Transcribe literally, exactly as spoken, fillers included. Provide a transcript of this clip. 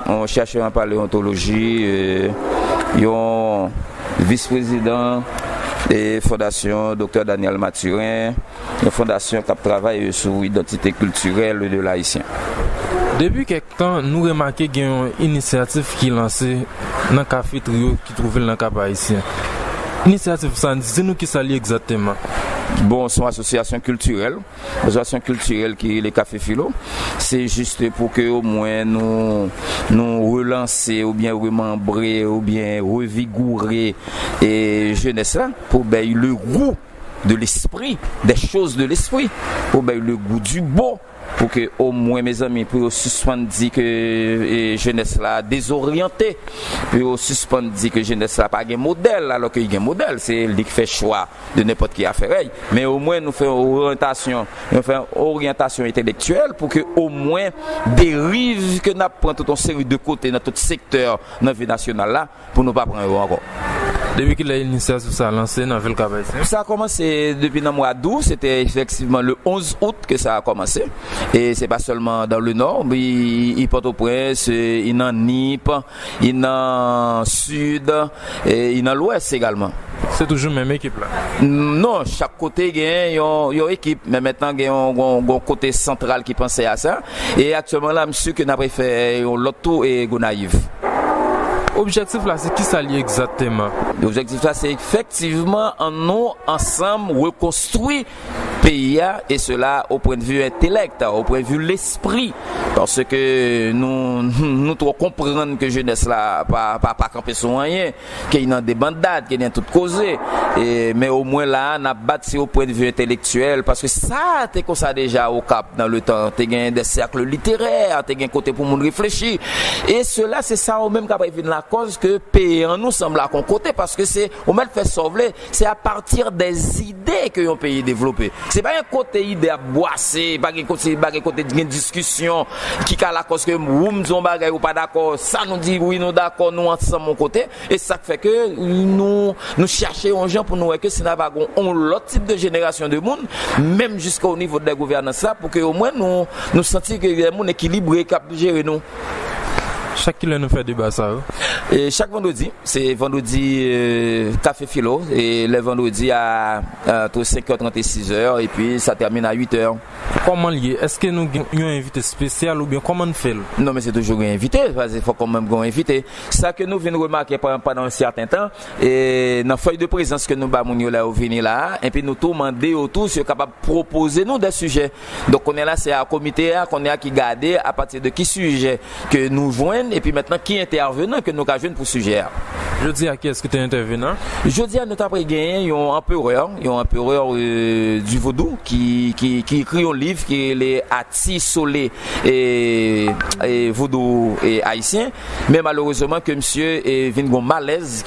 yon chèchè an paleontoloji, e, yon vis-prezidan e fondasyon Doktè Daniel Mathurin, yon fondasyon k ap travay sou idantite kiltirèl de l ayisyen. Depi kèk tan, nou remake gen yon inisyativ ki lanse nan Kafe Trio ki twouve l nan Kap Ayisyen. Inisyativ sa, di nou kisa li egzakteman. Bon, se yon asosyasyon kiltirèl, asosyasyon kiltirèl ki rele Kafe Filo. Se jis pou ke omwen nou, nou relanse oubyen remanbre oubyen revigore e jenès la pou bay le gou de l'esprit, des choses de l'esprit, pou bay le gou du bon, pou ke omwen, mezanmi, pou yo sispann di ke e, jenès la dezoryante, pou yo sispann di ke jenès la pa gen modèl, alò ke li gen modèl, se li k fè chwa de nenpòt ki afè rèy. Men omwen nou fè oryantasyon, nou fè oryantasyon entelektyèl pou ke omwen deriv ke n ap pran tout yon seri de kote nan tout sektè nan vi nasyonal la, pou nou pa pran yo ankò. Depi kilè inisyativ sa a lanse nan vil Kap Ayisyen? Sa a kòmanse depi nan mwa d, se te efektivman le onz out ke sa a kòmanse. E se pa sèlman dans le nord, men i, i Pòtoprens, e i nan Nip, i nan Sid, e i nan Lwès egalman. Se toujou menm ekip la? Non, chak kote gen yon, yon ekip, men mentnan gen yon, yon, yon kote santral ki panse a sa. E aktyèlman la, m si ke n ap fè yon lòt tou e Gonayiv. Objektif la, se kisa li egzakteman? Objektif la, se efektivman an nou ansanm rekonstwi peyi a, e sela au point de vue intellect, au point de vue l'esprit. Paske nou, nou twò konprann ke jenès la pa, pa, pa kanpe sou anyen, ke y nan debandad, ke y nan tout koze. E, men omwen la a, n ap bat se au point de vue intellectuel, paske sa te konsa deja Okap nan le tan. Te gen des cercles littéraires, te gen kote pou moun reflechi. E sela, se sa yo menm k ap vin lakòz ke peyi an nou sanble ak yon kote, paske se, ou mèt fè sa w vle, se a partir des idées ke yon peyi devlope. Se pa yon kote ide ap bwase, pa gen kote, pa gen kote gen diskisyon ki ka lakòz ke ou m di yon bagay ou pa dakò, sa nou di wi nou dakò, nou ansanm yon kote. E sa k fè ke nou, nou chache yon jan pou nou wè ke si n ap gen yon lòt tip de jenerasyon de moun, menm jiska o nivo de gouvènans la, pou ke omwen nou, nou santi ke gen moun ekilibre k ap jere nou. Chak kilè nou fè deba sa yo? E chak vandredi, se vandredi, e, Kafe Filo, e lè vandredi a, entre cinq heures trente et six heures, epi sa tèmine à huit heures. Kòman l ye? Èske nou gen yon envite espesyal oubyen kòman n fè l? Non, men se toujou gen envite, paske fòk kanmenm gen yon envite. Sa ke nou vin remake pa-, pandan yon sèten tan, e nan fèy de prezans ke nou ba moun yo lè yo vini la a, epi nou tou mande yo tou si yo kapab pwopoze nou de sijè. Donk, kounye a la, se a komite a, kounye a ki gade apati de ki sijè ke nou jwenn, epi mentnan ki entèvenan ke nou ka jwenn pou sijè a. Jodi a, kiyès ki te entèvenan? Jodi a, nou t ap genyen yon anperè, yon anperè, e, du vodou ki, ki, ki ekri yon liv ki rele Ati Sole, e, e, Vodou, e, Ayisyen. Men malerezman ke misye, e, vin gon malèz.